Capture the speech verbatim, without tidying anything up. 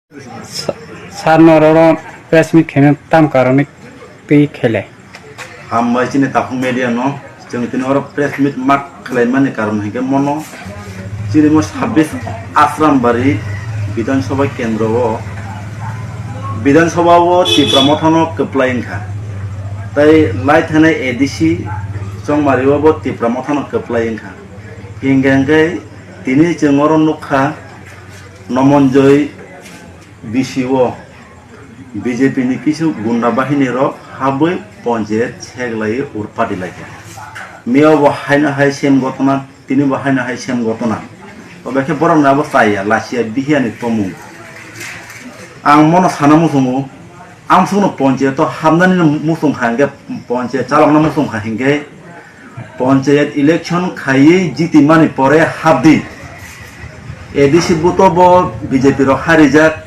Sa-, sir no oro press meet khaina tam karon twi khailai. Hambai chini Takhuk Media no, chwng tini oro press meet ma khlaimani karon hinkhe mono chini mo sabbish Asrambari Bidhan Sabha kendro o, Bidhan Sabha o Tipra Motha no kwplai wngkha, tei lai thanai A D C Chongmari o bo Tipra Motha no kwplai wngkha. Hinkhe hinkhe tini chwng oro nukha Nomonjoy B C o B J P ni kisu gunda bahini rok habwi ponchayat seglaiwi urpadi laikha. Mia bo haino hai same gotona, tini bo haino hai same gotona. Tobe khe borok ni abo chaya, lachiya, bihiya ni tomung. Ang mono sana muchungo, amsukno ponchayat o habnani muchung kha hinkhe, ponchayat chalokna muchung kha hinkhe, ponchayat election khaiwi jiti mani pore habdi. A D C buto bo B J P rok harijak.